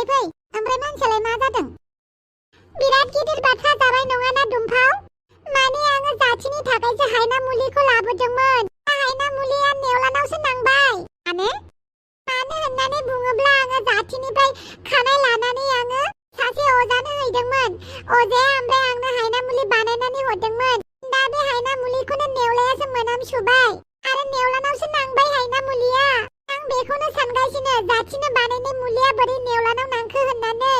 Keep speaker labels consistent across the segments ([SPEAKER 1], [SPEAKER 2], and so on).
[SPEAKER 1] फै ओमफ्राय मानसियालाय मा जादों? बिराद गिदिर बाथ्रा जाबाय नङाना दुमफाव? माने आङो जाथिनि थाखायसो हायना मुलिखौ लाबोदोंमोन। हायना मुलिया नेवलानावसो नांबाय। मानो होननानै बुङोब्ला आङो जाथिनिफ्राय खानाय लानानै आङो सासे अजानो हैदोंमोन। अजाया ओमफ्राय आंनो हायना मुलि बानायनानै हरदोंमोन। दा बे हायना मुलिखौनो नेवलायासो मोनामसुबाय आरो नेवलानावसो नांबाय हायना मुलिया। आं बेखौनो सानगासिनो जाथिनो बानायनाय मुलिया बोरै नेवलानाव नांखो होननानै।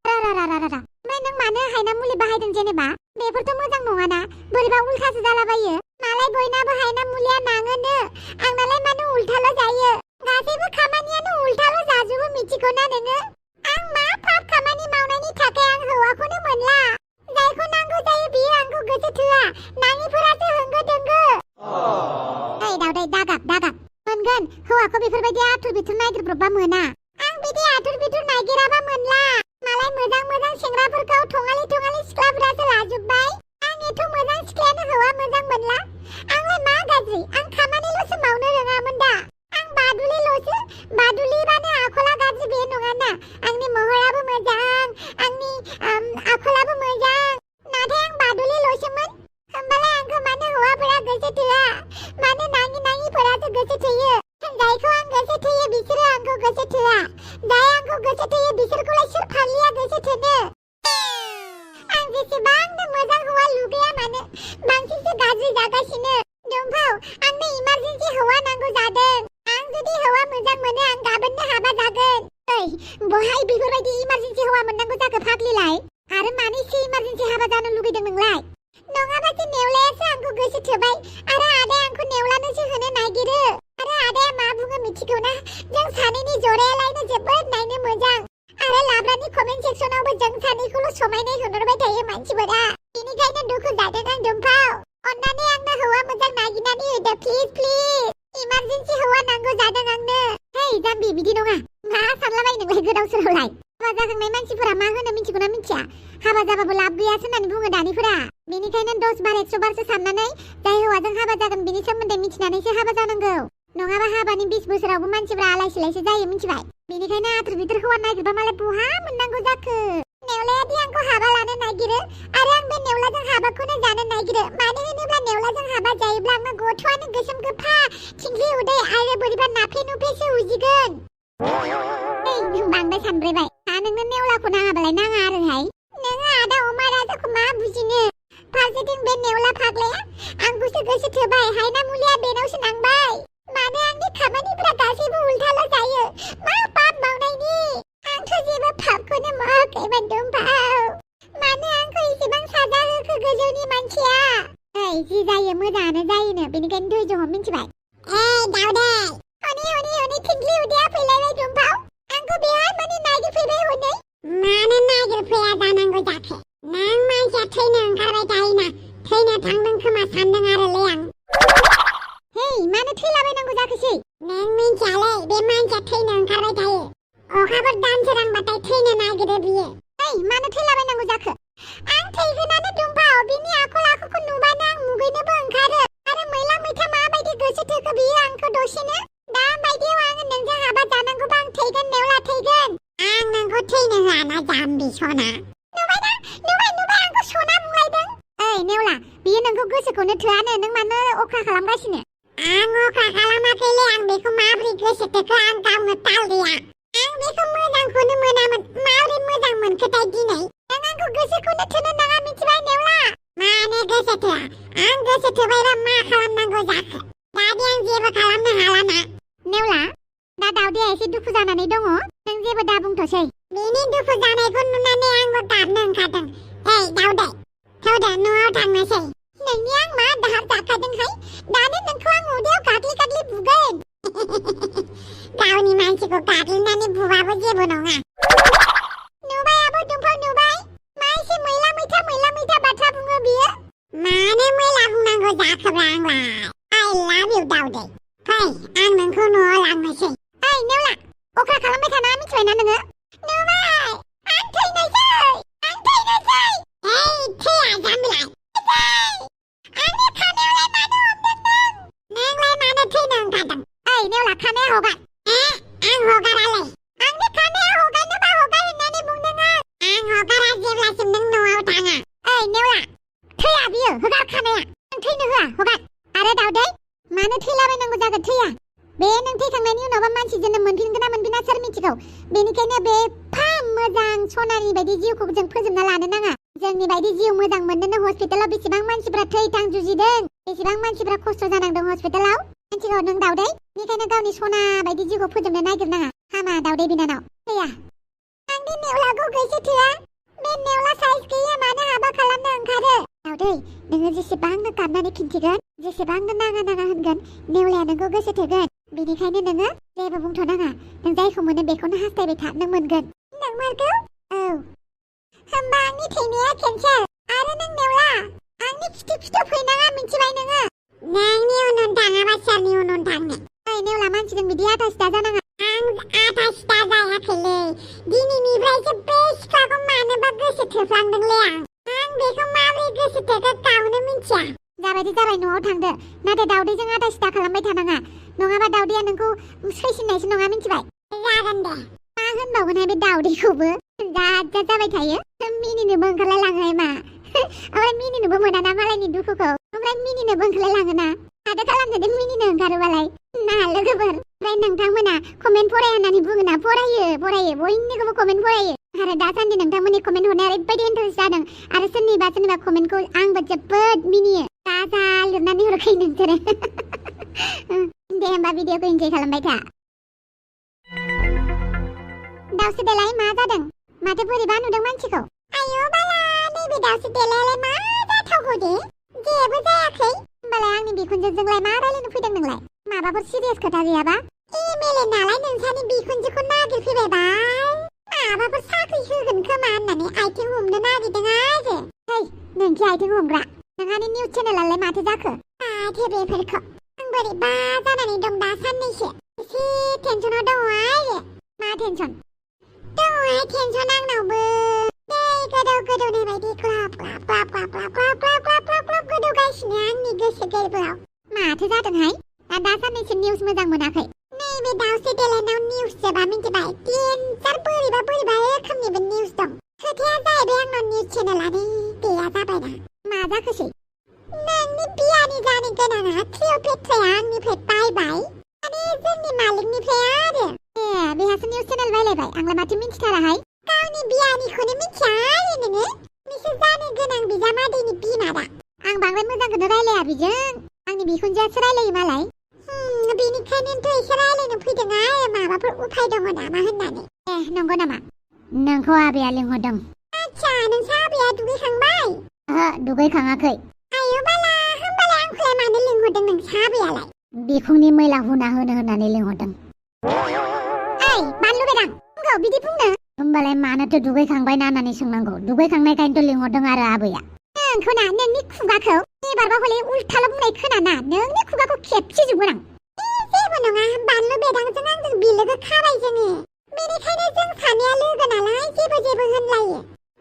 [SPEAKER 1] ओमफ्राय नों मानो हायना मुलि बाहायदों जेनेबा? बेफोरथ' मोजां नङाना, बोरैबा उल्थासो जालाबायो। मालाय बयनाबो हायना मुलिया नाङोनो, आंनालाय मानो उल्थाल' जायो? गासैबो खामानियानो उल्थाल' जाजोबो मिथिगौना नोङो? आं मा पाप खामानि मावनायनि थाखाय आं हौवाखौनो मोनला? जायखौ नांगौ जायो बियो आंखौ गोसो थोआ, नाङिफोरासो होंगो दोंगो। ओइ दावदै दागाब मोनगोन। हौवाखौ बेफोरबायदि आथुर बिथुर नागिरब्रबबा मोना। आं बिदि आथुर बिथुर नागिराबा मोनला। मालाय मोजां सेंग्राफोरखौ थङालि सिख्लाफोरासो लाजोब्बाय। आं एथ' मोजां सिख्लायानो हौवा मोजां मोनला। आंलाय मा गाज्रि? आं खामानिल'सो मावनो रोङामोन दा। आं बादुलिल'सो। बादुलिबानो आखला गाज्रि बे नङाना। आंनि महराबो मोजां, आंनि आखलाबो मोजां, नाथाय आं बादुलिल'सोमोन। होमबालाय आंखौ मानो हौवाफोरा गोसो थोआ? मानो नाङिफोरासो गोसो थोयो? जायखौ आं गोसो थोयो बिसोरो आंखौ गोसो थोआ। जाय आंखौ गोसो थोयो बिसोरखौलाय सोर फाग्लिया गोसो थोनो? आं जेसेबांनो मोजां हौवा लुगैया मानो बांसिनसो गाज्रि जागासिनो। दुमफाव, आंनो इमारजेन्सि हौवा नांगौ जादों। आं जुदि हौवा मोजां मोनो आं गाबोननो हाबा जागोन। ओइ, बहाय बेफोरबायदि इमारजेन्सि हौवा मोननांगौ जाखो फाग्लिलाय? आरो मानैसो इमारजेन्सि हाबा जानो लुगैदों नोंलाय? नङाबासो नेवलायासो आंखौ गोसो थोबाय आरो आदाया आंखौ नेवलानोसो होनो नागिरो। आरो आदाया मा बुङो मिथिगौना? जों सानैनि जरायालायनो जोबोद नायनो मोजां। आरो लाब्रानि कमेन्ट सेक्सनावबो जों सानैखौल' समायनाय होनहरबाय थायो मानसिफोरा। बेनिखायनो दुखु जादों आं दुमफाव। अन्नानै आंनो हौवा मोजां नागिरनानै होदो प्लिज। इमारजेन्सि हौवा नांगौ जादों आंनो। हेइ जाम्बि, बिदि नङा। मा सानलाबाय नोंलाय गोदाव सोरावलाय? हाबा जाखांनाय मानसिफोरा मा होनो मिथिगौना मिथिया? हाबा जाबाबो लाब गैयासो होननानै बुङो दानिफोरा। बेनिखायनो 10 बार 100 बारसो साननानै जाय हौवाजों हाबा जागोन बिनि सोमोन्दै मिथिनानैसो हाबा जानांगौ। नङाबा हाबानि 20 बोसोरावबो मानसिफोरा आलाय सिलायसो जायो मिथिबाय? बेनिखायनो आथुर बिथुर हौवा नागिरबा मालाय बहा मोननांगौ जाखो? नेवलायादि आंखौ हाबा लानो नागिरो आरो आं बे नेवलाजों हाबाखौनो जानो नागिरो। मानो होनोब्ला नेवलाजों हाबा जायोब्ला आंना गथ'आनो गोसोम गोफा, थिंख्लि उदै आरो बोरैबा नाफ्ले नुफ्लेसो उजिगोन। नों बांद्राय सानब्रेबाय। नोंनो नेवलाखौ नाङाबालाय नाङा आरोहाय। नोङो आदा अमा राजाखौ मा बुजिनो? फारसेथिं बे नेवला फाग्लाया आंखौसो गोसो थोबाय, हायना मुलिया बेनावसो नांबाय। मानो आंनि खामानिफोरा गासैबो उल्थाल' जायो? मा पाप मावनायनि? आंथ' जेबो पापखौनो मावाखैमोन दुमफाव। मानो आंखौ एसेबां साजा होखो गोजौनि मानसिया? ओइ, जि जायो मोजाङानो जायोनो, बेनिखायनो धैर्य हम मिथिबाय? दावदै, हनै थिंख्लि उदैया फैलायबाय दुमफाव। आंखौ बेवहाय माने नागिरफैबाय हनै? मानो नागिरफैया जानांगौ जाखो? नों मानसिया थैनो ओंखारबाय थायोना, थैनो थांदों खोमा सानदों आरोलै आं। हेइ, मानो थैलाबायनांगौ जाखोसै? नों मिन्थियालै, बे मानसिया थैनो ओंखारबाय थायो। अखाफोर दानसोरांबाथाय थैनो नागिरो बियो। हेइ, मानो थैलाबायनांगौ जाखो? आं थैगोनानो दुमफाव। बिनि आखल आखुखौ नुबानो आं मुगैनोबो ओंखारो। आरो मैला मैथा माबायदि गोसो थोखो बियो आंखौ दसेनो? दा बायदियाव आङो नोंजों हाबा जानांगौबा आं थैगोन नेवला, थैगोन। आं नोंखौ थैनो होआना जाम्बि सना। नुबाय आंखौ सना बुंलायदों। ओइ नेवला, बियो नोंखौ गोसोखौनो थोआनो, नों मानो अख्रा खालामगासिनो? आं अख्रा खालामाखैलै, आं बेखौ माबोरै गोसो थोखो आं गावनो ताल गैया। आं बेखौ मोजांखौनो मोनामोन, माबोरै मोजां मोनखोथाय दिनै? नों आंखौ गोसोखौनो थोनो नाङा मिथिबाय नेवला? मानो गोसो थोआ? आं गोसो थोबायबा मा खालामनांगौ जाखो? दादि आं जेबो खालामनो हालाना। नेवला, दा दावदैया एसे दुखु जानानै दङ, नों जेबो दा बुंथ'सै। बेनि दुखु जानायखौ नुनानै आंबो गाबनो ओंखारदों। ओइ दावदै, थौदो न'आव थांनोसै। नोंनि आं मा दाहार जाखादोंहाय? दानो नोंखौ आं उदैयाव गाग्लि बुगोन। गावनि मानसिखौ गाग्लिनानै बुबाबो जेबो नङा। नुबाय आब' दुमफाव, नुबाय? मा एसे मैला मैथा बाथ्रा बुङो बियो? मानो मैला बुंनांगौ जाखोब्रा आंलाय? आइ लाभ इउ दावदै। फै, आं नोंखौ न'आव लांनोसै। ओइ नेवला, अख्रा खालामबाय थानाङा मिथिबायना नोङो? नुबाय? आं थैनोसै। हेइ, थैया जाम्बिलाय। आंनि खानायावलाय मानो हमदों नों? नोंलाय मानो थैनो ओंखारदों? ओइ नेवला, खानाया हगार। आं हगारालै। आंनि खानाया हगारा जेब्लासिम नों न'आव थाङा। ओइ नेवला, थैया बियो हगारखानाया। नों थैनो होआ हगार। आरो दाउदै, मानो थैलाबायनांगौ जागोन थैया? बे नों थैखांनायनि उनावबा मानसि जोनोम मोनफिनगोन ना मोनफिना सोर मिथिगौ? बेनिखायनो बे मोजां सनानि बायदि जिउखौ जों फोजोबना लानो नाङा। जोंनि बायदि जिउ मोजां मोननोनो हस्पिटालाव बेसेबां मानसिफ्रा थै-थां जुजिदों, बेसेबां मानसिफ्रा खस्थ' जानांदों हस्पिटालाव। मिथिगौ नों दाउदै? बेनिखायनो गावनि सना बायदि जिउखौ फोजोबनो नागिरनाङा। हामा दाउदै बिनानाव, थैया। आंनि नेवलाखौ गोसो थोआ। बे नेवला साइज गैया मानो हाबा खालामनो ओंखारो? दाउदै, नोङो जेसेबांनो गाबनानै खिन्थिगोन, जेसेबांनो नाङा होनगोन, नेवलाया नोंखौ गोसो थोगोन। बेनिखायनो नोङो जेबो बुंथ'नाङा। नों जायखौ मोनो बेखौनो हास्थायबाय था, नों मोनगोन। नोंमारगौ? औ। होमबा आंनि थैनाया केन्सेल। आरो नों नेवला, आंनि खिथु फैनाङा मिथिबाय नोङो? नोंनि उन थाङाबा सोरनि उन थांनो? ओइ नेवला, मानसिजों बिदि आथा-सिथा जानाङा। आं आथा-सिथा जायाखैलै। दिनैनिफ्रायसो बे सिख्लाखौ मानोबा गोसो थोफ्लांदोंलै आं बेखौ माबोरै गोसो थोखो गावनो मिथिया। जाबायदि जाबाय, न'आव थांदो। नाथाय दाउदैजों आथा-सिथा खालामबाय थानाङा। नङाबा दाउदैया नोंखौ सैसिननायसो नङा मिथिबाय? जागोन दे। मा होनबावगोनहाय बे दाउदैखौबो? जाद जाबाय थायो। मिनिनोबो ओंखारलायलाङो मा? ओमफ्राय मिनिनोबो मोनाना मालायनि दुखुखौ। ओमफ्राय मिनिनोबो ओंखारलायलाङोना। माथो खालामनो दे मिनिनो ओंखारोबालाय? ना लोगोफोर, ओमफ्राय नोंथांमोना कमेन्ट फराया होननानै बुङोना? फरायो बयनिखौबो कमेन्ट फरायो। आरो दासान्दि नोंथांमोननि कमेन्ट हरनाया ओरैबायदि इन्टारेस्ट जादों। आरो सोरनिबा कमेन्टखौ आंबो जोबोद मिनियो। जा लिरनानै हरखायो नोंसोरो। दे होमबा भिडिअखौ इन्जय खालामबाय था। दाउसो देलाय, मा जादों? माथो बोरैबा नुदों मानसिखौ? आयौ बाला, नैबे दाउसो देलायालाय मा जाथावगौ दे? जेबो जायाखै। होमबालाय आंनि बिखुनजोजोंलाय मा रायलायनो फैदों नोंलाय? माबाफोर सिरियास खोथा गैयाबा? एमएलए नालाय नोंसानि बिखुनजोखौ नागिरफैबाय। माबाफोर साख्रि होगोन खोमा होननानै आथिं हमनो नागिरदों आरो। है, नोंखि आथिं हमग्रा। नोंहानि निउस चेनेलालाय माथो जाखो? माथो बेफोरखौ। आं बोरैबा जानानै दं दा साननैसो। एसे टेनसनाव दङ आरो। मा टेनसन? दङहाय टेनसन आंनावबो। दै गोदौनाय बायदि ग्लाब गोदौगासिनो आंनि गोसो गोरबोआव। माथो जादोंहाय? दा साननैसो निउस मोजां मोनाखै? नैबे दाउसो देलायनायाव निउस जोबा मिथिबाय? डेन्जार बोरैबा रोखोमनिबो निउस दं। खोथाया जाहैबाय आंनाव निउस चेनेलानो गैया जाबायना। मा जाखोसै? नोंनि बियानि जानो गोनाङा क्लिअपेट्राया आंनिफ्राय बायबाय। माने जोंनि मालिकनिफ्राय आरो। ए, बेहासो निउस चेनेल बायलायबाय? आंलाय माथो मिथिथाराहाय। गावनि बियानिखौनो मिथिया आरो नोङो? बिसोर जानो गोनां बिजामादैनि बिमा दा। आं बांद्राय मोजांखौनो रायलाया बिजों। आंनि बिखुनजोआसो रायलायो मालाय। बेनिखायनोथ' एसे रायलायनो फैदों आरो माबाफोर उफाय दङ नामा होननानै। ए, नंगौ नामा? नोंखौ आबैया लिंहरदों। आच्छा, नोंसा आबैया दुगैखांबाय? ओहो, दुगैखाङाखै। आयौ बाला, होमबालाय आंखौलाय मानो लिंहरदों नोंसा आबैयालाय? बिखुंनि मैला हुना होनो होननानै लिंहरदों। ओइ, बानलु बेदां, आंखौ बिदि बुंनो? होमबालाय मानोथो दुगैखांबाय ना होननानै सोंनांगौ? दुगैखांनायखायनोथ' लिंहरदों आरो आबैया। खोना, नोंनि खुगाखौ एबारबा हले उल्थाल' बुंनाय खोनाना। नोंनि खुगाखौ खेबसेजोबगोन आं। जेबो नङा, बानलु बेदांजों आंजों बिलोगो खाबाय जोङो। बेनिखायनो जों सानैया लोगो नालाय जेबो होनलायो।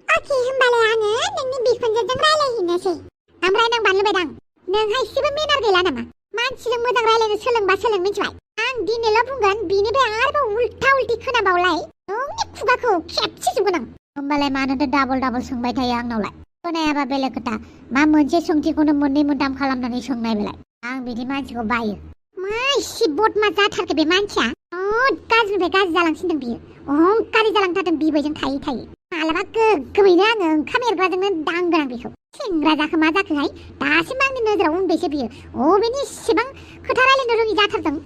[SPEAKER 1] अके, होमबालाय आङो नोंनि बिखुनजोजों रायलायहैनोसै। ओमफ्राय नों बानलु बेदां, नोंहा एसेबो मेनार गैला नामा? मानसिजों मोजां रायलायनो सोलोंबा सोलों मिथिबाय? आं दिनैल' बुंगोन, बिनिफ्राय आरोबाव उल्था खोनाबावलाय नोंनि खुगाखौ खेबसेजोबगोन आं। होमबालाय मानोथो डाबल सोंबाय थायो आंनावलाय? खोनायाबा बेलेग खोथा। मा मोनसे सोंथिखौनो मोननै मोनथाम खालामनानै सोंनाय बेलाय? आं बिदि मानसिखौ बायो। मा एसे बदमा जाथारखो बे मानसिया? गाज्रिनिफ्राय गाज्रि जालांसिनदों बियो। अहंकारि जालांथारदों बिबैजों थायै। मालाबा गोगोमैनो आङो ओंखाम एरग्राजोंनो दांगोन आं बेखौ। सेंग्रा जाखो मा जाखोहाय? दासिम आंनि नोजोराव उन्दैसो बियो। अबेनि इसेबां खोथा रायलायनो रोङि जाथारदों।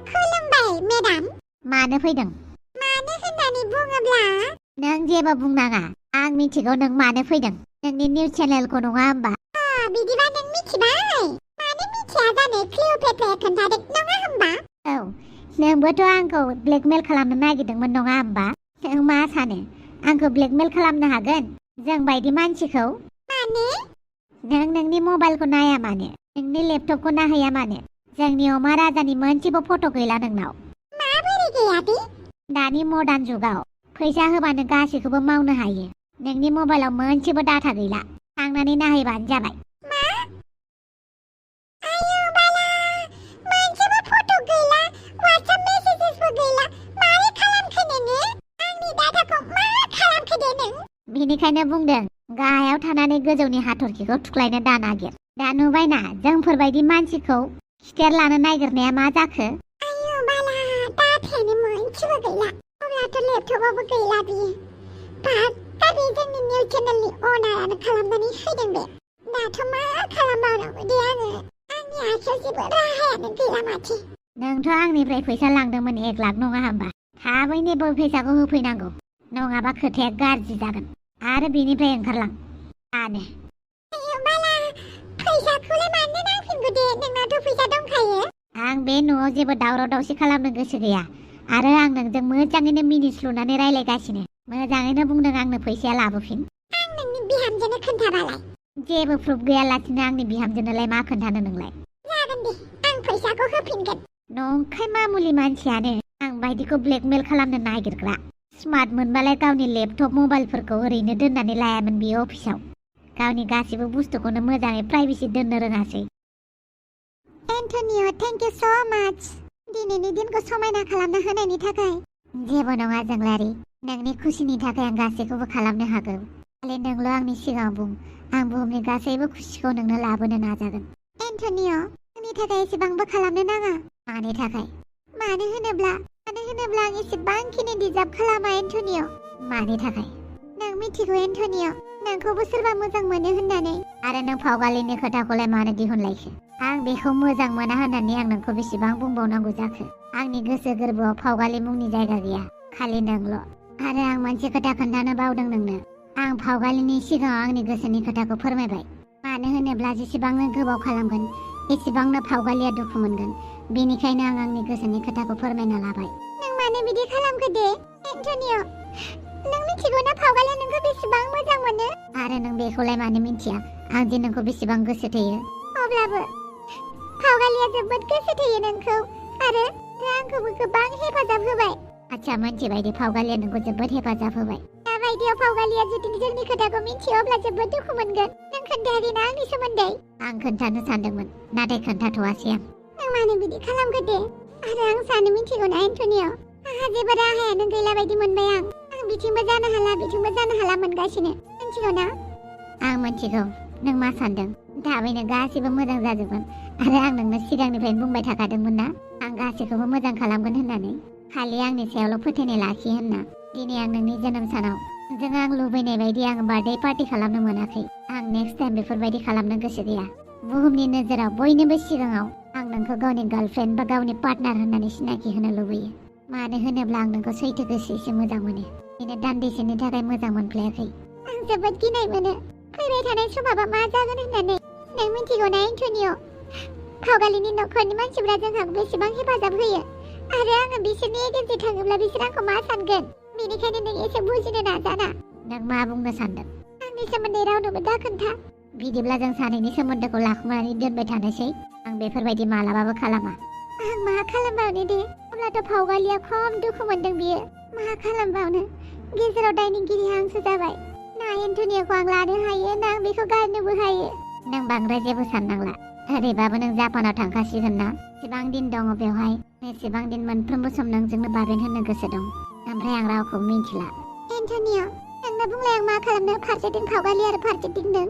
[SPEAKER 1] खुलुमबाय मेडाम। मानो फैदों? मानो होननानै बुङोब्ला नों जेबो बुंनाङा। आं मिथिगौ नों मानो फैदों। नोंनि निउस चेनेलखौ नङा होमबा? बिदिबा नों मिथिबाय? मानो मिथिया जानो? क्लिअपेट्राया खोन्थादों नङा होमबा? औ, नोंबोथ' आंखौ ब्लेकमेल खालामनो नागिरदोंमोन नङा होमबा? नों मा सानो आंखौ ब्लेकमेल खालामनो हागोन? जों बायदि मानसिखौ? माने? नों नोंनि मबाइलखौ नाया मानो? नोंनि लेपटपखौ नाहैया मानो? जोंनि अमा राजानि मोनसेबो फट' गैला नोंनाव। माबोरै गैया बे? दानि मडार्न जुगाव फैसा होबानो गासैखौबो मावनो हायो। नोंनि मबाइलाव मोनसेबो डाटा गैला। थांनानै नाहैबानो जाबाय। मा? आयौ बाला, मोनसेबो फट' गैला, WhatsApp मेसेजेसबो गैला। मारै खालामखो नोङो? बेनिखायनो बुंदों गाहायाव थानानै गोजौनि हाथरखिखौ थुख्लायनो दा नागिर। दा नुबायना जोंफोरबायदि मानसिखौ खिथेर लानो नागिरनाया मा जाखो?
[SPEAKER 2] आयौ बाला दाथायानो मोनसेबो गैला। अब्लाथ' लेपटपाबो गैला बियो। दा बे जोंनि निउस चेनेलनि अनारानो खालामनानै होदों बे। दाथ' मा खालामबावनांगौ दे आङो? आंनि आखायाव जेबो राहायानो गैला माथो।
[SPEAKER 1] नोंथ' आंनिफ्राय फैसा लांदोंमोन 1 लाख नङा होमबा? थाबैनो बै फैसाखौ होफैनांगौ, नङाबा खोथाया गाज्रि जागोन। आरो बेनिफ्राय ओंखारलां। आनो
[SPEAKER 2] आयौ बाला फैसाखौलाय मानो नांफिनगौ दे? नोंनावथ' फैसा दंखायो।
[SPEAKER 1] आं बे न'आव जेबो दावराव दावसि खालामनो गोसो गैया आरो आं नोंजों मोजाङैनो मिनिस्लुनानै रायलायगासिनो। मोजाङैनो बुंदों आंनो फैसाया लाबोफिन।
[SPEAKER 2] आं नोंनि बिहामजोनो खोन्थाबालाय?
[SPEAKER 1] जेबो प्रुफ गैयालासिनो आंनि बिहामजोनोलाय मा खोन्थानो नोंलाय?
[SPEAKER 2] जागोन दे, आं फैसाखौ होफिनगोन।
[SPEAKER 1] नंखाय मामुलि मानसियानो आं बायदिखौ ब्लेकमेल खालामनो नागिरग्रा। स्मार्ट मोनबालाय गावनि लेपटप मबाइलफोरखौ ओरैनो दोननानै लायामोन बियो अफिसाव। गावनि गासिबो बुस्थुखौनो मोजाङै प्राइभेसि दोननो रोङासै।
[SPEAKER 2] एन्टनिय' थेंक इउ स' माच दिनैनि दिनखौ समायना खालामना होनायनि थाखाय।
[SPEAKER 1] जेबो नङा जोंलारि, नोंनि खुसिनि थाखाय आं गासैखौबो खालामनो हागौ। खालि नोंल' आंनि सिगाङाव बुं, आं बुहुमनि गासैबो खुसिखौ नोंनो लाबोनो नाजागोन।
[SPEAKER 2] एन्टनिय' आंनि थाखाय एसेबांबो खालामनो नाङा।
[SPEAKER 1] मानि थाखाय?
[SPEAKER 2] मानो होनोब्ला आं एसेबांखिनि डिजार्भ खालामा एन्टनिय'।
[SPEAKER 1] मानि थाखाय?
[SPEAKER 2] नों मिथिगौ एन्टनिय', नोंखौबो सोरबा मोजां मोनो होननानै।
[SPEAKER 1] आरो नों फावगालिनि खोथाखौलाय मानो दिहुनलायखो? आं बेखौ मोजां मोना होननानै आं नोंखौ बेसेबां बुंबावनांगौ जाखो? आंनि गोसो गोरबोआव फावगालि मुंनि जायगा गैया, खालि नोंल'। आरो आं मोनसे खोथा खोन्थानो बावदों नोंनो। आं फावगालिनि सिगाङाव आंनि गोसोनि खोथाखौ फोरमायबाय। मानो होनोब्ला जेसेबांनो गोबाव खालामगोन एसेबांनो फावगालिया दुखु मोनगोन। बेनिखायनो आं आंनि गोसोनि खोथाखौ फोरमायना लाबाय।
[SPEAKER 2] नों मानो बिदि खालामखो दे एन्टनिय'? नों मिथिगौ ना फावगालिया नोंखौ बेसेबां मोजां मोनो?
[SPEAKER 1] आरो नों बेखौलाय मानो मिन्थिया आं जे नोंखौ बेसेबां गोसो थोयो?
[SPEAKER 2] अब्लाबो फावगालिया जोबोद गोसो थोयो नोंखौ आरो आंखौबो गोबां हेफाजाब होबाय।
[SPEAKER 1] आच्छा, मोनथिबाय दे, फावगालिया नोंखौ जोबोद हेफाजाब होबाय।
[SPEAKER 2] दाबायदियाव फावगालिया जुदि जोंनि खोथाखौ मिथियो अब्ला जोबोद दुखु मोनगोन। नों खोन्थायाखै ना आंनि सोमोन्दै?
[SPEAKER 1] आं खोन्थानो सानदोंमोन, नाथाय खोन्थाथ'आसै आं।
[SPEAKER 2] नों मानो बिदि खालामखो दे? आरो आं सानो मिथिगौ ना एन्टनिय', आंहा जेबो राहायानो गैला बायदि मोनबाय आं। बिथिंबो जानो हाला बिथिंबो जानो हाला मोनगासिनो, मिथिगौ ना?
[SPEAKER 1] आं मिथिगौ नों मा सानदों। थाबैनो गासैबो मोजां जाजोबगोन। आरो आं नोंनो सिगांनिफ्रायनो बुंबाय थाखादोंमोन ना आं गासैखौबो मोजां खालामगोन होननानै। खालि आंनि सायावल' फोथायनाय लाखि होनना। दिनै आं नोंनि जोनोम सानाव जों आं लुबैनाय बायदि आं बार्थडे पार्टि खालामनो मोनाखै। आं नेक्स्ट टाइम बेफोरबायदि खालामनो गोसो गैया। बुहुमनि नोजोराव बयनिबो सिगाङाव आं नोंखौ गावनि गार्लफ्रेन्ड बा गावनि पार्टनार होननानै सिनायथि होनो लुबैयो। मानो होनोब्ला आं नोंखौ सैथो गोसोयैसो मोजां मोनो। बेनो दान्दिसेनि थाखाय मोजां मोनफ्लायाखै।
[SPEAKER 2] आं जोबोद गिनाय मोनो फैबाय थानाय समाबा मा जागोन होननानै। नों मिथिगौ ना एन्टनिय', फावगालिनि नखरनि मानसिफ्रा जोंहा बेसेबां हेफाजाब होयो आरो आङो बिसोरनि एगेन्सै थाङोब्ला बिसोर आंखौ मा सानगोन? बेनिखायनो नों एसे बुजिनो नाजाना।
[SPEAKER 1] नों मा बुंनो सानदों?
[SPEAKER 2] आंनि सोमोन्दै रावनोबो दा खोन्था।
[SPEAKER 1] बिदिब्ला जों सानैनि सोमोन्दोखौ लाखुमानानै दोनबाय थानोसै। आं बेफोरबायदि मालाबाबो खालामा।
[SPEAKER 2] आं मा खालामबावनो दे? अब्लाथ' फावगालिया खम दुखु मोनदों बियो। मा खालामबावनो? गेजेराव दायनिगिरि आंसो जाबाय। ना एन्टनिय'खौ आं लानो हायो ना आं बेखौ गारनोबो हायो।
[SPEAKER 1] नों बांद्राय जेबो साननांला। ओरैबाबो नों जापानाव थांखासिगोन ना? जेसेबां दिन दङ बेवहाय एसेबां दिन मोनफ्रोमबो सम नोंजोंनो बाबेन होनो गोसो दं। ओमफ्राय आं रावखौ मिन्थिला।
[SPEAKER 2] एन्टनिय', नोंनो बुंलाय आं मा खालामनो? फारसेथिं फावगालि आरो फारसेथिं नों।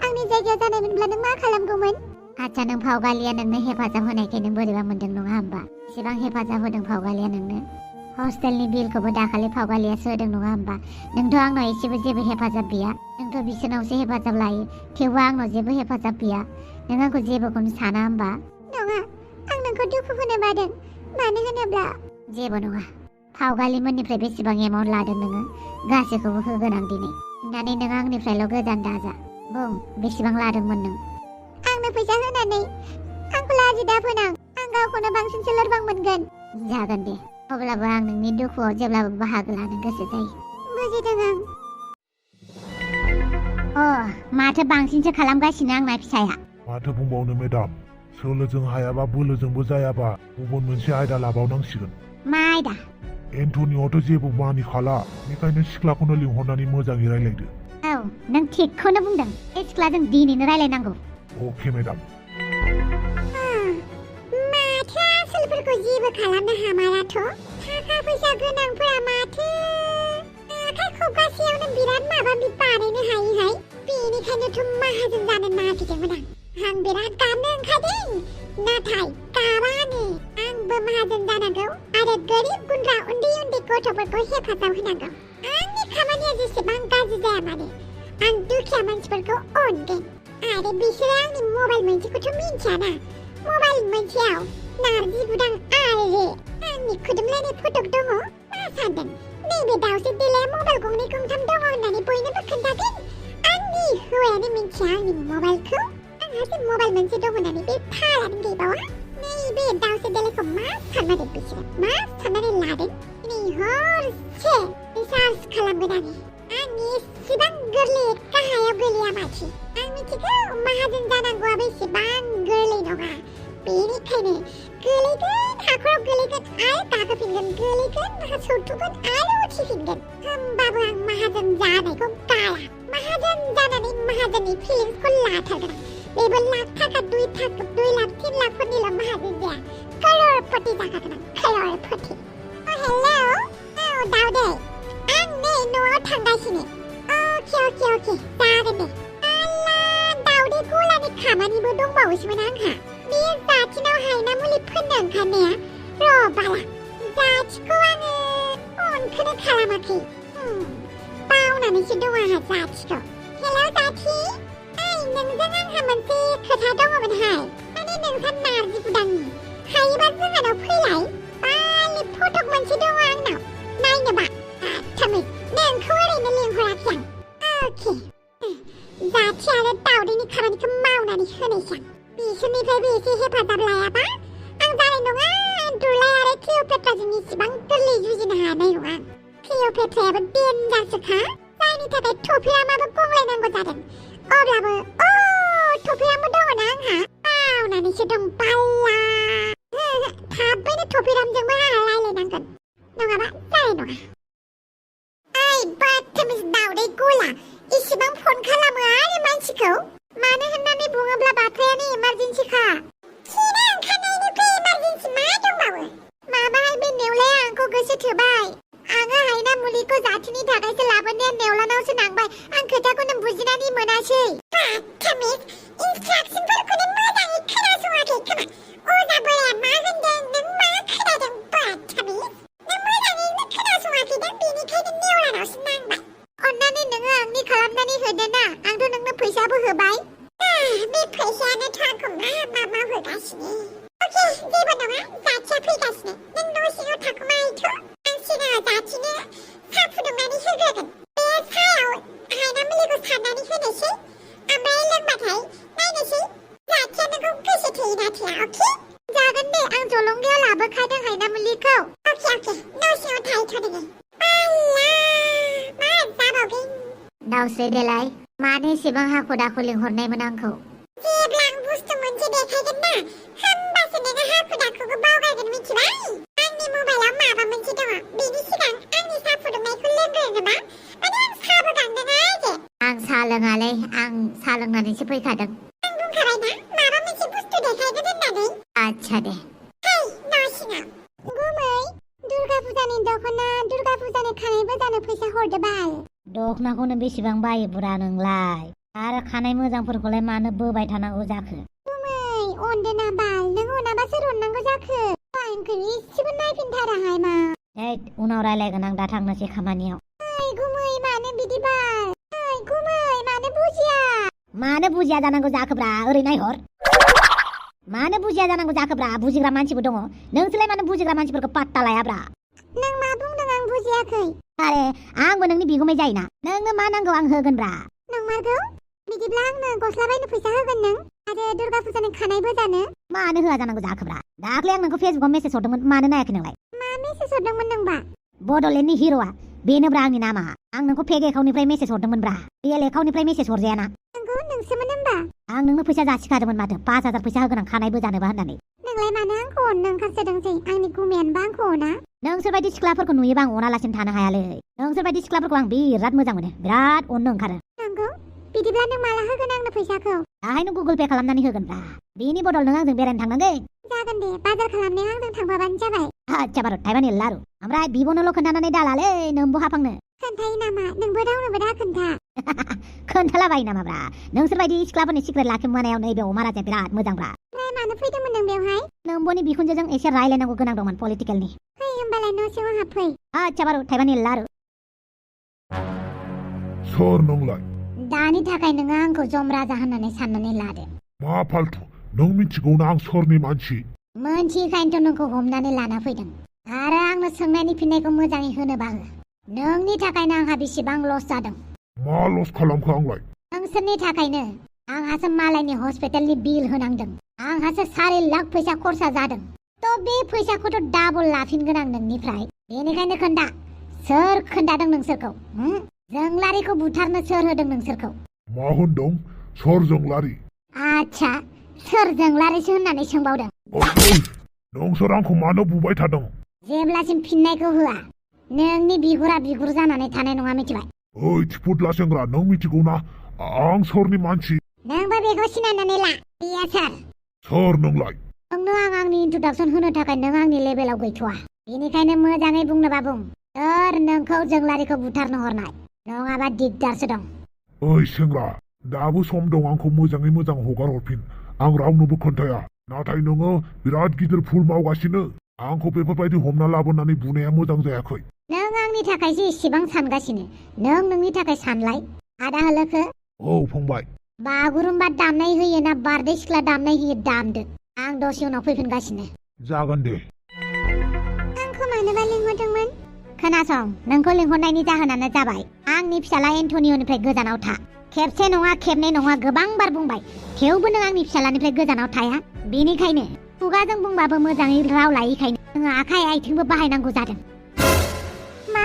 [SPEAKER 2] आंनि जायगायाव जानायमोनब्ला नों मा खालामगौमोन?
[SPEAKER 1] आच्छा, नों फावगालिया नोंनो हेफाजाब होनायखाय नों बोरैबा मोनदों नङा होमबा? एसेबां हेफाजाब होदों फावगालिया नोंनो। हस्टेलनि बिलखौबो दाखालि फावगालियासो होदों नङा होमबा? नोंथ' आंनाव एसेबो जेबो हेफाजाब गैया। नोंथ' बिसोरनावसो हेफाजाब लायो। थेवबो आंनाव जेबो हेफाजाब गैया। नों आंखौ जेबोखौनो साना होमबा?
[SPEAKER 2] नङा, आं नोंखौ दुखु होनो बादों। मानो होनोब्ला
[SPEAKER 1] जेबो नङा। फावगालिमोननिफ्राय बेसेबां एमाउन्ट लादों नोङो? गासैखौबो होगोन आं दिनै। अननानै नों आंनिफ्रायल' गोजान दाजा। बुं, बेसेबां लादोंमोन नों?
[SPEAKER 2] आंनो फैसा होनानै आंखौ लाजि दा फोनां। आं गावखौनो बांसिनसो लोरबां मोनगोन।
[SPEAKER 1] जागोन दे, अब्लाबो आं नोंनि दुखुआव जेब्लाबो बाहागो लानो गोसो जायो।
[SPEAKER 2] बुजिदों आं।
[SPEAKER 1] माथो बांसिनसो खालामगासिनो आंना फिसाया।
[SPEAKER 3] माथो बुंबावनो मेडाम, सोलोजों हायाबा बोलोजोंबो जायाबा गुबुन मोनसे आयदा लाबावनांसिगोन।
[SPEAKER 1] मा आयदा?
[SPEAKER 3] एन्टनिय'आथ' जेबो मानिखाला, बेखायनो सिख्लाखौनो लिंहरनानै मोजाङै रायलायदो।
[SPEAKER 1] औ, नों थिगखौनो बुंदों। बे सिख्लाजों दिनैनो रायलायनांगौ।
[SPEAKER 3] अके मेडाम।
[SPEAKER 2] माथो आसोलफोरखौ जेबो खालामनो हामाराथ'। थाखा फैसा गोनांफोरा माथो आखाइ फैसाखौ गासैयावनो बिराद माबा बानायनो हायोहाय बेनिखायनोथ' माहाजोन जानो नागिरदोंमोन आं बिराद गाबनो ओंखारदों नाथाय गाबानो आंबो माहाजोन जानांगौ आरो गोरिब गुन्द्रा उन्दै उन्दै गथ'फोरखौ हेफाजाब होनांगौ आंनि खामानिया जेसेबां गाज्रि जाया मानो आं दुखिया मानसिफोरखौ अनगोन आरो बिसोरो आंनि मबाइल मोनसेखौथ' मिन्थियाना मबाइल मोनसेयाव नारजि बुदां आरो आंनि खुदुमलायनाय फटक दङ मा सानदों नैबे दाउसे देलाया मबाइल गंनै गंथाम दङ होननानै बयनोबो खोन्थागोन आंनि हौवायानो मिन्थिया आंनि मबाइलखौ आंहासो मबाइल मोनसे दं होननानै बे फालानो गैबावा नैबे दाउसे देलायखौ मा साननानै बिसोरो मा साननानै लादों दिनै हरसे रिसार्च खालामगोन आंनि एसेबां गोरलै गाहायाव गोलैया माथो आं मिथिगौ माहाजोन जानांगौआबो एसेबां गोरलै नङा बेनिखायनो गोलैगोन हाखराव गोलैगोन आरो गाखोफिनगोन गोलैगोन सौथुगोन आरो उथिफिनगोन होमबाबो आं माहाजोन जानायखौ गारा माहाजोन जानानै माहाजोननि फिलिंसखौ लाथारगोन बेबो लाख थाखा 2 लाख 3 लाखफोरनिल' माहाजोन जाया करोड़पति जाखागोन आं करोड़पति हेलौ दाउदै आं नै न'आव थांगासिनो अके जागोन दे आल्ला दाउदै गलानि खामानिबो दंबावोसोमोन आंहा बे जाथिनाव हायना मुलि फोननो ओंखारनाया र' बाला जाथिखौ आङो अनखौनो खालामाखै बावनानैसो दं आंहा जाथिखौ हेलौ जाथि नोंजों आंहा मोनसे खोथा दङमोनहाय माने नोंहा नारजि बुदांनि हायोबा जोंहानाव फैलाय बाले फटक मोनसे दङ आंनाव नायनोबा थामै नोंखौ ओरैनो लिंहराखै आं अके जाथि आरो दाउदैनि खामानिखौ मावनानै होनायसै आं बिसोरनिफ्रायबो एसे हेफाजाब लायाबा आं जानाय नङा दुलाय आरो क्लिअपेट्राजों इसिबां गोरलै जुजिनो हानाय नङा क्लिअपेट्रायाबो डेन्जारसोखा जायनि थाखाय थफिरामाबो गंलायनांगौ जादों अब्लाबो थफिरामबो दङना आंहा बावनानैसो दं बाल्ला थाबैनो थफिरामजोंबो आंहा रायलायनांगोन नङाबा जानाय नङा ओइ बाथमिस दाउदै गला इसिबां फन खालामो आरो मानसिखौ मानो होननानै बुङोब्ला बाथ्रायानो इमारजेन्सिखा खिनो ओंखारनायनिफ्राय इमारजेन्सि मा दंबावो माबाहाय बे नेवलाया आंखौ गोसो थोबाय आङो हायना मुलिखौ जाथिनि थाखायसो लाबोनाया नेवलानावसो नांबाय आं खोथाखौनो बुजिनानै मोनासै बाथमिस इन्सट्राक्सनफोरखौनो मोजाङै खोनासङाखै खोमा अजा बोराया मा होनदों नों मा खोनादों बाथमिस नों मोजाङैनो खोनासङाखै दां बेनिखायनो नेवलानावसो नांबाय अन्नानै नोङो आंनि खालामनानै होदो ना आंथ' नोंनो फैसाबो होबाय बे फैसायानोथ' आंखौ मा मावहोगासिनो अके जेबो नङा जाथिया फैगासिनो नों न' सिङाव थाखुमाहैथ' आं सिगाङाव जाथिनो साहा फुदुंनानै होग्रोगोन बे साहायाव हायना मुलिखौ सारनानै होनोसै ओमफ्राय लोंबाथाय नायनोसै जाथिया नोंखौ गोसो थोयो ना थोया अके जागोन दे आं जलंगायाव लाबोखादों हायना मुलिखौ अके न' सिङाव थाहैथ' नोङो आल्ला मा जाबावगोन
[SPEAKER 1] दाउसे देलाय मानो एसेबां हाखु दाखु लिंहरनायमोन आंखौ
[SPEAKER 2] जेब्ला आं बुस्थु मोनसे देखायगोन ना होमबासो नोङो हाखु दाखुखौ बावगारगोन मिथिबाय आंनि मबाइलाव माबा मोनसे दङ बेनि सिगां आंनि साहा फुदुंनायखौ लोंग्रो नामा माने आं साहाबो गांदों आरो
[SPEAKER 1] आं साहा लोङालै आं साहा लोंनानैसो फैखादों
[SPEAKER 2] आं बुंखाबायना माबा मोनसे बुस्थु देखायगोन होननानै
[SPEAKER 1] आच्छा दे
[SPEAKER 2] है न' सिङाव गुमै दुर्गा फुजानि दख'ना दुर्गा फुजानि खानायबो जानो फैसा हरदो बाल
[SPEAKER 1] दख'नाखौनो बेसेबां बायो बुरा नोंलाय आरो खानाय मोजांफोरखौलाय मानो बोबाय थानांगौ जाखो
[SPEAKER 2] गुमै अनदो ना बाल नों अनाबा सोर अननांगौ जाखो आंखौ इसेबो नायफिनथाराहाय मा
[SPEAKER 1] उनाव रायलायगोन आं दा थांनोसै खामानियाव
[SPEAKER 2] ओइ गुमै मानो बिदि बाल ओइ गुमै मानो
[SPEAKER 1] बुजिया जानांगौ जाखोब्रा ओरै नायहर मानो बुजिया जानांगौ जाखोब्रा बुजिग्रा मानसिबो दङ नोंसोरलाय मानो बुजिग्रा मानसिफोरखौ पात्ता लायाब्रा
[SPEAKER 2] नों मा बुंदों आं बुजियाखै
[SPEAKER 1] आरे आंबो नोंनि बिगुमै जायोना नोंनो मा नांगौ आं होगोनब्रा
[SPEAKER 2] नंमारगौ बिदिब्ला आंनो गस्ला बायनो फैसा होगोन नों आरो दुर्गा फुजानि खानायबो जानो
[SPEAKER 1] मानो होआ जानांगौ जाखोब्रा दाख्लै आं नोंखौ फेसबुकाव मेसेज हरदोंमोन मानो नायाखै नोंलाय
[SPEAKER 2] मा मेसेज हरदोंमोन नोंबा
[SPEAKER 1] बड'लेण्डनि हिर'आ बेनोब्रा आंनि नामा आं नोंखौ फेक एकाउन्टनिफ्राय मेसेज हरदोंमोनब्रा रियेल एकाउन्टनिफ्राय मेसेज हरजायाना
[SPEAKER 2] नोंगौ नोंसोमोन होनबा
[SPEAKER 1] आं नोंनो फैसा जासिखादोंमोन माथो 5000 फैसा होगोन आं खानायबो जानोबा होननानै
[SPEAKER 2] नोंलाय मानो आंखौ अननो ओंखारसोदोंसै आंनि गुमैयानोबा आंखौ अना
[SPEAKER 1] नोंसोरबायदि सिख्लाफोरखौ नुयोबा आं अनालासिनो थानो हायालै नोंसोरबायदि सिख्लाफोरखौ आं बिराद मोजां मोनो बिराद अननो ओंखारो
[SPEAKER 2] नंगौ बिदिब्ला नों माला होगोन आंनो फैसाखौ
[SPEAKER 1] दाहाय नों गुगल पे खालामनानै होगोनब्रा बेनि बदल नों आंजों बेरायनो थांनांगोन
[SPEAKER 2] जागोन दे बाजार खालामनायाव आंजों थांफाबानो जाबाय
[SPEAKER 1] आच्छा बार' थाइबानि लारु
[SPEAKER 4] ओमफ्राय बिब'नोल' खोन्थानानै दालालै नोंबो हाफांनो
[SPEAKER 1] खोन्थायो नामा नोंबो रावनोबो दा खोन्था
[SPEAKER 4] खोन्थालाबायो नामाब्रा नोंसोरबायदि सिख्लाफोरनि सिक्रेट लाखिखुमानायाव नैबे अमा राजाया बिराद मोजांब्रा
[SPEAKER 1] ओमफ्राय मानो फैदोंमोन नों बेवहाय
[SPEAKER 4] नोंबोनि बिखुनजोजों एसे रायलायनांगौ गोनां दंमोन पलिटिकेलनि
[SPEAKER 1] फै होमबालाय न' सिङाव हाबफै
[SPEAKER 4] आच्छा बारु थाइबानि लारु
[SPEAKER 3] सोर नोंलाय
[SPEAKER 1] दानि थाखाय नोङो आंखौ जम राजा होननानै साननानै लादो
[SPEAKER 3] मा फाल्थु नों मिथिगौना आं सोरनि मानसि
[SPEAKER 1] मोनथिखायनोथ' नोंखौ हमनानै लाना फैदों आरो आंनो सोंनायनि फिननायखौ मोजाङै होनोबा हो नोंनि थाखायनो आंहा बेसेबां लस जादों
[SPEAKER 3] मा लस खालामखो आंलाय
[SPEAKER 1] नोंसोरनि थाखायनो आंहासो मालायनि हस्पिटालनि बिल होनांदों आंहासो 4 लाख फैसा खरसा जादों थ' बे फैसाखौथ' डाबल लाफिनगोन आं नोंनिफ्राय बेनिखायनो खोन्था सोर खोन्थादों नोंसोरखौ जोंलारिखौ बुथारनो सोर होदों नोंसोरखौ
[SPEAKER 3] मा होनदों सोर जोंलारि
[SPEAKER 1] आच्छा सोर जोंलारिसो होननानै सोंबावदों
[SPEAKER 3] ओइ नोंसोर आंखौ मानो बुबाय थादों
[SPEAKER 1] जेब्लासिम फिननायखौ होआ नोंनि बिगुरा बिगुर जानानै थानाय नङा मिथिबाय
[SPEAKER 3] ओइ थिफुदला सेंग्रा नों मिथिगौना आं सोरनि मानसि
[SPEAKER 1] नोंबो बेखौ सिनायनानै ला बेयो
[SPEAKER 3] सोर नोंलाय
[SPEAKER 1] नोंनो आं आंनि इन्ट्रडाक्सन होनो थाखाय नों आंनि लेभेलाव गैथ'वा बेनिखायनो मोजाङै बुंनोबा बुं सोर नोंखौ जोंलारिखौ बुथारनो हरनाय नङाबा दिगदारसो दं
[SPEAKER 3] ओइ सेंग्रा दाबो सम दं आंखौ मोजाङै मोजां हगार हरफिन आं रावनोबो खोन्थाया नाथाय नोङो बिराद गिदिर भुल मावगासिनो आंखौ बेफोरबायदि हमना लाबोनानै बुनाया मोजां जायाखै
[SPEAKER 1] नों आंनि थाखायसो इसेबां सानगासिनो नों नोंनि थाखाय सानलाय आदा होलोखो
[SPEAKER 3] औ फंबाय
[SPEAKER 1] बागुरुम्बा दामनाय होयो ना बारदै सिख्ला दामनाय होयो दामदो आं दसे उनाव फैफिनगासिनो
[SPEAKER 3] जागोन दे
[SPEAKER 1] आंखौ मानोबा लिंहरदोंमोन खोनासं नोंखौ लिंहरनायनि जाहोनानो जाबाय आंनि फिसाला एन्टनियनिफ्राय गोजानाव था खेबसे नङा खेबनै नङा गोबां बार बुंबाय थेवबो नों आंनि फिसालानिफ्राय गोजानाव थाया बेनिखायनो खुगाजों बुंबाबो मोजाङै राव लायैखायनो नोङो आखाइ आथिंबो बाहायनांगौ जादों मा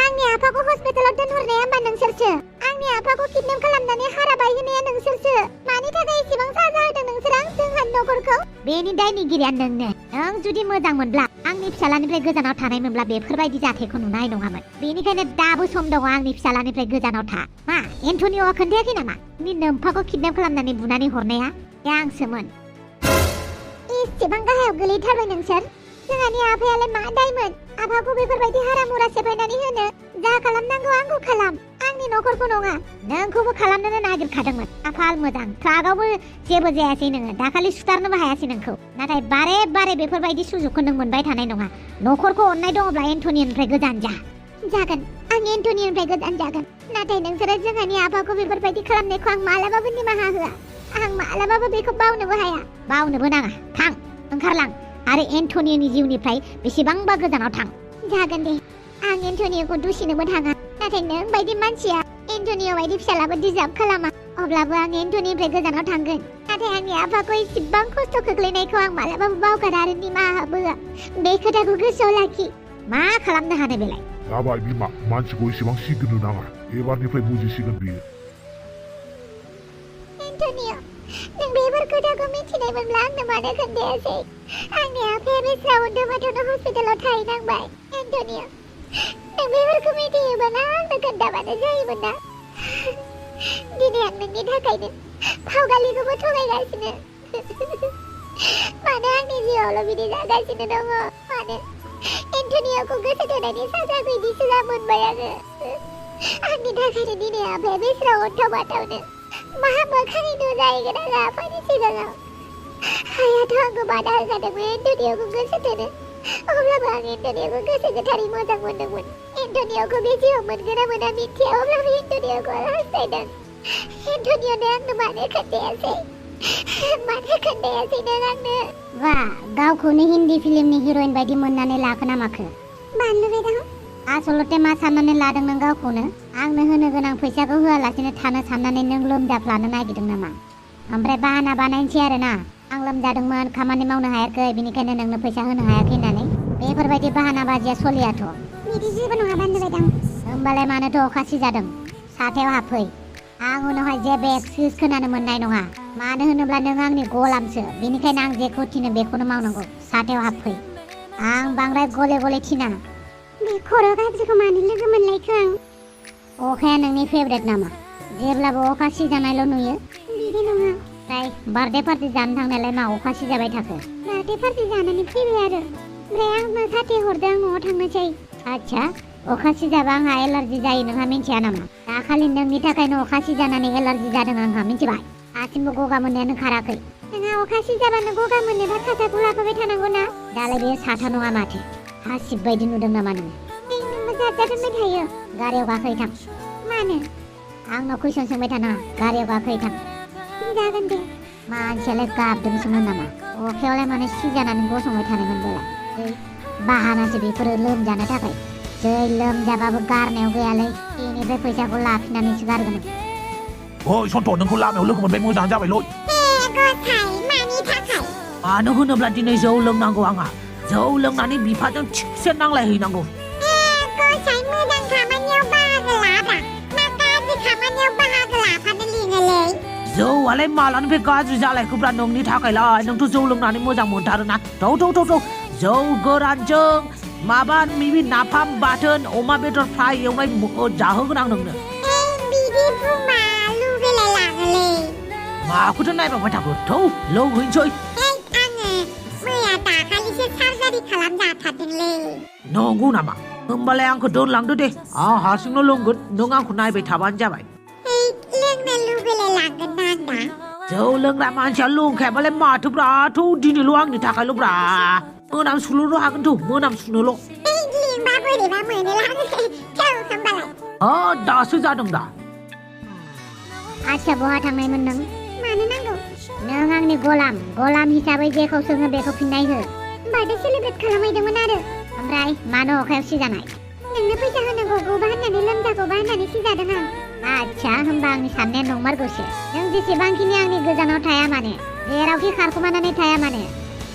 [SPEAKER 1] आंनि आफाखौ हस्पिटालाव दोनहरनाया होमबा नोंसोरसो आंनि आफाखौ किडनेप खालामनानै हारा बायहोनाया नोंसोरसो मानि थाखाय एसेबां साजा होदों नोंसोर आं जोंहानि न'खरखौ बेनि दायनिगिरिया नोंनो नों जुदि मोजां मोनब्ला आंनि फिसालानिफ्राय गोजानाव थानायमोनब्ला बेफोरबायदि जाथायखौ नुनाय नङामोन बेनिखायनो दाबो सम दङ आंनि फिसालानिफ्राय गोजानाव था मा एन्टनिय'आ खोन्थायाखै नामा नोंनि नोम्फाखौ किडनेप खालामनानै बुनानै हरनाया आंसोमोन एसेबां गाहायाव गोलैथारबाय नोंसोर जोंहानि आफायालाय मा दायमोन आफाखौ बेफोरबायदि हारा मुरा सेफायनानै होनो जा खालामनांगौ आंखौ खालाम आंनि न'खरखौ नङा नोंखौबो खालामनोनो नागिरखादोंमोन खाफाल मोजां ट्राकआवबो जेबो जायासै नोङो दाखालि सुथारनोबो हायासै नोंखौ नाथाय बारे बारे बेफोरबायदि सुजुगखौ नों मोनबाय थानाय नङा न'खरखौ अननाय दङब्ला एन्टनियनिफ्राय गोजान जा जागोन आं एन्टनियनिफ्राय गोजान जागोन नाथाय नोंसोरो जोंहानि आफाखौ बेफोरबायदि खालामनायखौ आं मालाबाबो निमाहा होआ आं मालाबाबो बेखौ बावनोबो हाया बावनोबो नाङा थां ओंखारलां आरो एन्टनियनि जिउनिफ्राय बेसेबांबा गोजानाव थां जागोन दे आं एन्टनियखौ दुसिनोबो थाङा नाथाय नों बायदि मानसिया एन्टनिय बायदि फिसालाबो डिजार्भ खालामा अब्लाबो आं एन्टनिनिफ्राय गोजानाव थांगोन नाथाय आंनि आफाखौ इसेबां खस्थ' खोख्लैनायखौ आं मालाबाबो बावगारा आरो निमाहा होआ बे खोथाखौ गोसोआव लाखि मा खालामनो हानो बेलाय
[SPEAKER 3] जाबाय बिमा मानसिखौ इसेबां सिगिनो नाङा एबारनिफ्राय बुजिसिगोन बियो
[SPEAKER 1] एन्टनिय नों बेफोर खोथाखौ मिथिनायमोनब्ला आंनो मानो खोन्थायासै आंनि आफाया बे श्रावण माथावनो हस्पिटालाव थाहैनांबाय एन्टनिय नों बेफोरखौ मिथियोबा आंनो खोन्थाबानो जायोमोन ना दिनै आं नोंनि थाखायनो फावगालिखौबो थगायगासिनो मानो आंनि जिउआवल' बिदि जागासिनो दङ मानो एन्टनियखौ गोसो थोनायनि साजाखौ इदिसो मोनबाय आङो आंनि थाखायनो दिनै आफाया बे श्रावण माथावनो मा मोखाङै नुजाहैगोन आङो आफानि सिगाङाव आयाथ' आंखौ बादा होखादोंमोन एन्टनियखौ गोसो थोनो अब्लाबो आं एन्टनियखौ गोसो गोथारै मोजां मोनदोंमोन एन्टनियखौ बे जिउआव मोनगोन ना मोना मिथिया अब्लाबो एन्टनियखौ हास्थायदों एन्टनियनो आंनो मानो खोन्थायासै नों आंनो वा गावखौनो हिन्दी फिल्मनि हिर'इन बायदि मोननानै लाखो ना माखो बानलु बेदां आसलते मा साननानै लादों नों गावखौनो आंनो होनो गोनां फैसाखौ होआलासिनो थानो साननानै नों लोमजाफ्लानो नागिरदों नामा ओमफ्राय बाहाना बानायनोसै आरोना आं लोमजादोंमोन खामानि मावनो हायाखै बेनिखायनो नोंनो फैसा होनो हायाखै होननानै बेफोरबायदि बाहाना बाजिया सलियाथ'
[SPEAKER 2] बिदि जेबो नङा बानलु बेदां
[SPEAKER 1] होमबालाय मानोथ' अखासि जादों साथायाव हाबफै आं उनावहाय जेबो एक्सकिउज खोनानो मोननाय नङा मानो होनोब्ला नों आंनि गलामसो बेनिखायनो आं जेखौ थिनो बेखौनो मावनांगौ साथायाव हाबफै आं बांद्राय गले गले थिना
[SPEAKER 2] बे खर' गाज्रिखौ मानो लोगो मोनलायखो आं
[SPEAKER 1] अखाया नोंनि फेभरेट नामा जेब्लाबो अखा सिजानायल' नुयो
[SPEAKER 2] बिदि नङा
[SPEAKER 1] फ्राय बार्थडे पार्टि जानो थांनायलाय मा अखा सिजाबाय थाखो
[SPEAKER 2] बार्थडे पार्टि जानानै फैबाय आरो
[SPEAKER 1] ओमफ्राय आंनो खाथे हरदों न'आव थांनोसै
[SPEAKER 4] आच्छा अखा सिजाबा आंहा एलार्जि जायो नोंहा मिन्थिया नामा दाखालि नोंनि थाखायनो अखा सिजानानै एलार्जि जादों आंहा मिन्थिबाय दासिमबो गगा मोननायानो खाराखै
[SPEAKER 1] नोंहा अखा सिजाबानो गगा मोनोबा खाथाखौ लाफाबाय थानांगौ ना
[SPEAKER 4] दालाय बे साथा नङा माथो हासिब बायदि नुदों नामा नोङो
[SPEAKER 1] नोंबो जाजाद होनबाय थायो
[SPEAKER 4] गारियाव गाखोयै थां
[SPEAKER 1] मानो
[SPEAKER 4] आंनाव कुइसन सोंबाय थानाङा गारियाव गाखोयै थां
[SPEAKER 1] जागोन दे
[SPEAKER 4] मानसियालाय गाबदोंसोमोन नामा अखायावलाय माने सिजानानै गसंबाय थानांगोन बेलाय बाहानासो बेफोरो लोमजानो थाखाय जै लोमजाबाबो गारनायाव गैयालै बेनिफ्राय फैसाखौ लाफिननानैसो गारगोन
[SPEAKER 5] ओइ सन्त नोंखौ लामायाव लोगो मोनबाय मोजां जाबायलै
[SPEAKER 2] गसाइ मानि थाखाय
[SPEAKER 5] मानो होनोब्ला दिनै जौ लोंनांगौ आंहा जौ लोंनानै बिफाजों थिगसे नांलायहैनांगौ
[SPEAKER 2] गसाइ मोजां खामानियाव बाहागो लाब्रा मा गाज्रि खामानियाव बाहागो लाफानो लिङोलै
[SPEAKER 5] जौआलाय मालानिफ्राय गाज्रि जालायखोब्रा नोंनि थाखायलाय नोंथ' जौ लोंनानै मोजां मोनथारोना थौ जौ गोरानजों माबा मिबि नाफाम बाथोन अमा बेदर फ्राय एवनाय जाहोगोन आं नोंनो
[SPEAKER 2] बिदि बुंबा लुगैलाय लाङोलै
[SPEAKER 5] माखौथो नायबाय थाखो थौ लोंहैनोसै
[SPEAKER 2] आङो मैया दाखालिसो सार्जारि खालामजाथारदोंलै
[SPEAKER 5] नंगौ नामा होमबालाय आंखौ दोनलांदो दे आं हारसिंनो लोंगोन नों आंखौ नायबाय थाबानो जाबाय
[SPEAKER 2] लोंनो लुगैलाय लांगोन ना आं दा
[SPEAKER 5] जौ लोंग्रा मानसिया लोंखायाबालाय माथोब्रा थौ दिनैल' आंनि थाखायल' ब्रा मोनामसुनोल' हागोन थौ मोनामसुनोल'
[SPEAKER 2] लिंबा बोरैबा मोनोलां जौ होमबालाय
[SPEAKER 5] दासो जादों दा
[SPEAKER 4] आच्छा बहा थांनायमोन नों
[SPEAKER 2] मानो नांगौ
[SPEAKER 4] नों आंनि गलाम हिसाबै जेखौ सोङो बेखौ फिननाय हो
[SPEAKER 1] बार्थडे सेलिब्रेट खालामहैदोंमोन आरो
[SPEAKER 4] ओमफ्राय मानो अखायाव सिजानाय
[SPEAKER 1] नोंनो फैसा होनांगौबा होननानै लोमजागौबा होननानै सिजादों आं
[SPEAKER 4] आच्छा होमबा आंनि साननाया नंमारगौसो नों जेसेबांखिनि आंनि गोजानाव थाया मानो जेरावखि खारखुमानानै थाया मानो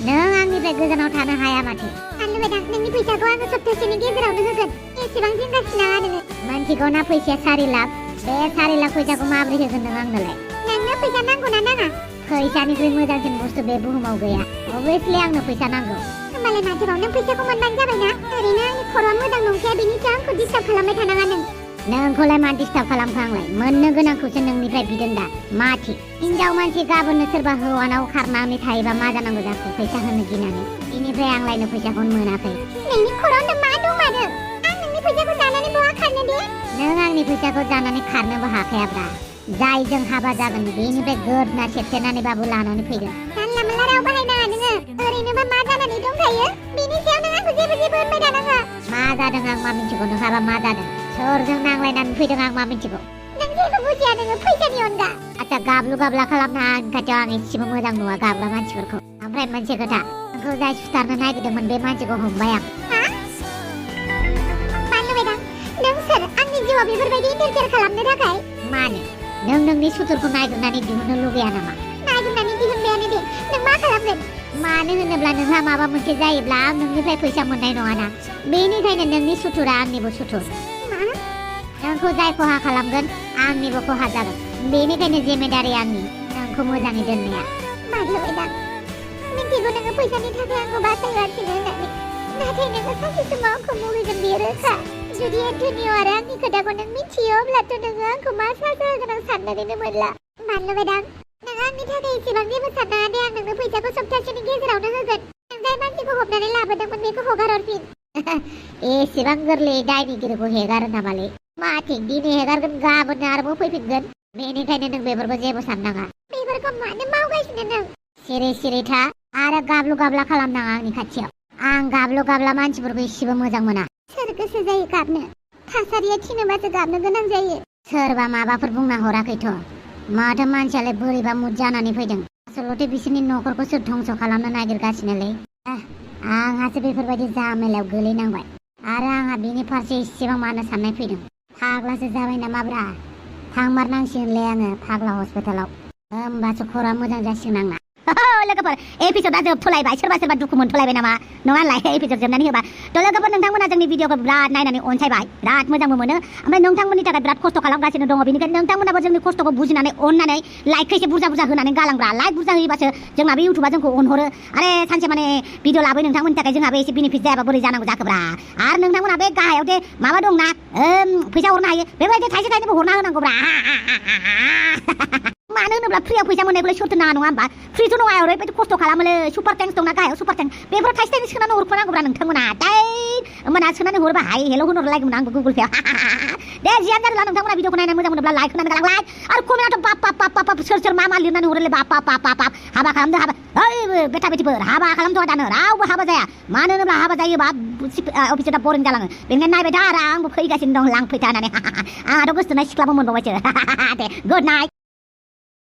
[SPEAKER 4] नों आंनिफ्राय गोजानाव थानो हाया माथो
[SPEAKER 1] आलु बायदा नोंनि फैसाखौ आङो सप्तासेनि गेजेरावनो होगोन एसेबां जिंगासिनाङा नोङो
[SPEAKER 4] मोनथिगौ ना फैसाया 4 लाख बे 4 लाख फैसाखौ माबोरै होगोन नों आंनोलाय
[SPEAKER 1] नोंनो फैसा नांगौ ना नाङा
[SPEAKER 4] फैसानिख्रुइ मोजांसिन बुस्थु बे बुहुमाव गैया अभियसलि आंनो फैसा नांगौ
[SPEAKER 1] होमबालाय माथोबाव नों फैसाखौ मोनबानो जाबायना ओरैनो आंनि खर'आ मोजां नंखाया बेनि सायाव आंखौ डिस्टार्ब खालामबाय थानाङा नों
[SPEAKER 4] नोंखौलाय मा डिस्टार्ब खालामखो आंलाय मोननो गोनांखौसो नोंनिफ्राय बिदों दा माथि हिनजाव मानसि गाबोननो सोरबा हौवानाव खारनानै थायोबा मा जानांगौ जाखो फैसा होनो गिनानै बेनिफ्राय आंलायनो फैसाखौनो मोनाखै
[SPEAKER 1] नोंनि खर'आवनो मा दंमारो आं नोंनि फैसाखौ जानानै बहा खारनो दे
[SPEAKER 4] नों आंनि फैसाखौ जानानै खारनोबो हाखायाब्रा जायजों हाबा जागोन बेनिफ्राय गोदना सेबथेनानैबाबो लानानै फैगोन
[SPEAKER 1] जानला मोनला राव बाहायनाङा नोङो ओरैनोबा मा जानानै दंखायो बेनि सायाव नों आंखौ जेबो होनबाय थानाङा
[SPEAKER 4] मा जादों आं मा मिथिगौ नोंहाबा मा जादों सोरजों नांलायनानै फैदों आं मा मिथिगौ
[SPEAKER 1] नों जेबो बुजिया नोङो फैसानि अनगा
[SPEAKER 4] आच्छा गाबलु गाबला खालामना आंनि खाथियाव आं एसेबो मोजां नुवा गाबग्रा मानसिफोरखौ ओमफ्राय मोनसे खोथा नोंखौ जाय सुथारनो नागिरदोंमोन बे मानसिखौ हमबाय आं
[SPEAKER 1] मानो बायदा नों सोर आंनि जिउआव बेफोरबायदि इन्टारफेयार खालामनो थाखाय
[SPEAKER 4] मानो नों नोंनि सुथुरखौ नागिरनानै दिहुननो लुगैया नामा
[SPEAKER 1] नागिरनानै दिहुनबायानो दे नों मा खालामगोन
[SPEAKER 4] मानो होनोब्ला नोंहा माबा मोनसे जायोब्ला आं नोंनिफ्राय फैसा मोननाय नङाना बेनिखायनो नोंनि सुथुरा आंनिबो सुथुर नोंखौ जाय खहा खालामगोन आंनिबो खहा जागोन बेनिखायनो जिम्मेदारि आंनि नोंखौ मोजाङै दोननाया
[SPEAKER 1] मानो बायदा मिथिगौ नोङो फैसानि थाखाय आंखौ बासायगासिनो होननानै नाथाय नोङो सानसे समाव आंखौ मुगैगोन बेयो रोखा जुदि एन्टनिय आरो आंनि खोथाखौ नों मिथियो अब्लाथ' नोङो आंखौ मा साजा होगोन आं साननानैनो मोनला मानो बायदा नों आंनि थाखाय एसेबां जेबो साननाङा दे आं नोंनो फैसाखौ सप्तासेनि गेजेरावनो होगोन नों जाय मानसिखौ हमनानै लाबोदोंमोन बेखौ हगार हरफिन
[SPEAKER 4] एसेबां गोरलै दायनिगिरिखौ हेगारो नामालै माथिं दिनै हेगारगोन गाबोननो आरोबाव फैफिनगोन बेनिखायनो नों बेफोरखौ जेबो साननाङा
[SPEAKER 1] बेफोरखौ मानो मावगासिनो नों
[SPEAKER 4] सिरि था आरो गाबलु गाबला खालामनाङा आंनि खाथियाव आं गाबलु गाबला मानसिफोरखौ एसेबो मोजां मोना
[SPEAKER 1] सोर गोसो जायो गाबनो थासारिया थिनोबासो गाबनो गोनां जायो
[SPEAKER 4] सोरबा माबाफोर बुंना हराखैथ' माथो मानसियालाय बोरैबा मुद जानानै फैदों आसलथे बिसोरनि न'खरखौसो धंस खालामनो नागिरगासिनोलै आंहासो बेफोरबायदि जामेलायाव गोलैनांबाय आरो आंहा बेनि फारसे एसेबां मानो साननाय फैदों फाग्लासो जाबाय नामाब्रा थांमारनांसिगोनलै आङो फाग्ला हस्पिटालाव होमबासो खर'आ मोजां जासिगोन आंना लोगोफोर एपिसोडआ जोबथ'लायबाय सोरबा दुखु मोनथ'लायबाय नामा नङालाय एपिसोड जोबनानै होबा थ' लोगोफोर नोंथांमोना जोंनि भिडिअखौ बिराद नायनानै अनसायबाय बिराद मोजांबो मोनो ओमफ्राय नोंथांमोननि थाखाय बिराद खस्थ' खालामगासिनो दङ बेनिखायनो नोंथांमोनाबो जोंनि खस्थ'खौ बुजिनानै अननानै लाइकखौ एसे बुरजा होनानै गालांब्रा लाइक बुरजा होयोबासो जोंनाबो इउटुबा जोंखौ अनहरो आरो सानसे माने भिडिअ लाबोयो नोंथांमोननि थाखाय जोंहाबो एसे बेनिफिट जायाबा बोरै जानांगौ जाखोब्रा आरो नोंथांमोना बे गाहायाव दे माबा दंना फैसा हरनो हायो बेबायदि थाइसे थाइनैबो हरना होनांगौब्रा मानो होनोब्ला फ्रियाव फैसा मोननायखौलाय सोरथो नाङा नङा होमबा फ्रिथ' नङा ओरैबायदि खस्थ' खालामोलै सुपार टेंक्स दंना गाहायाव सुपार टेंक बेफोराव थाइसे थाइनै सोनानै हरफानांगौब्रा नोंथांमोना दै मोना सोनानै हरबा हाय हेल' होनहरलायगौमोन आंबो गुगोल पे दे जियानो जादोला नोंथांमोना भिडिअखौ नायना मोजां मोनोब्ला लाइक होनानै गालां लाइक आरो कमेन्टआथ' बाप सोर मा लिरनानै हरोलै बाप हाबा खालामदो हाबा ओइ बेटा बेटिफोर हाबा खालामथ'आ दानो रावबो हाबा जाया मानो होनोब्ला हाबा जायोबा अफिसआ बरिं जालाङो बेनिखायनो नायबाय था आरो आंबो फैगासिनो दं लांफैथा होननानै आंहाथ' गोसोथोनाय सिख्लाबो मोनबावबायसो दे गुड नाइट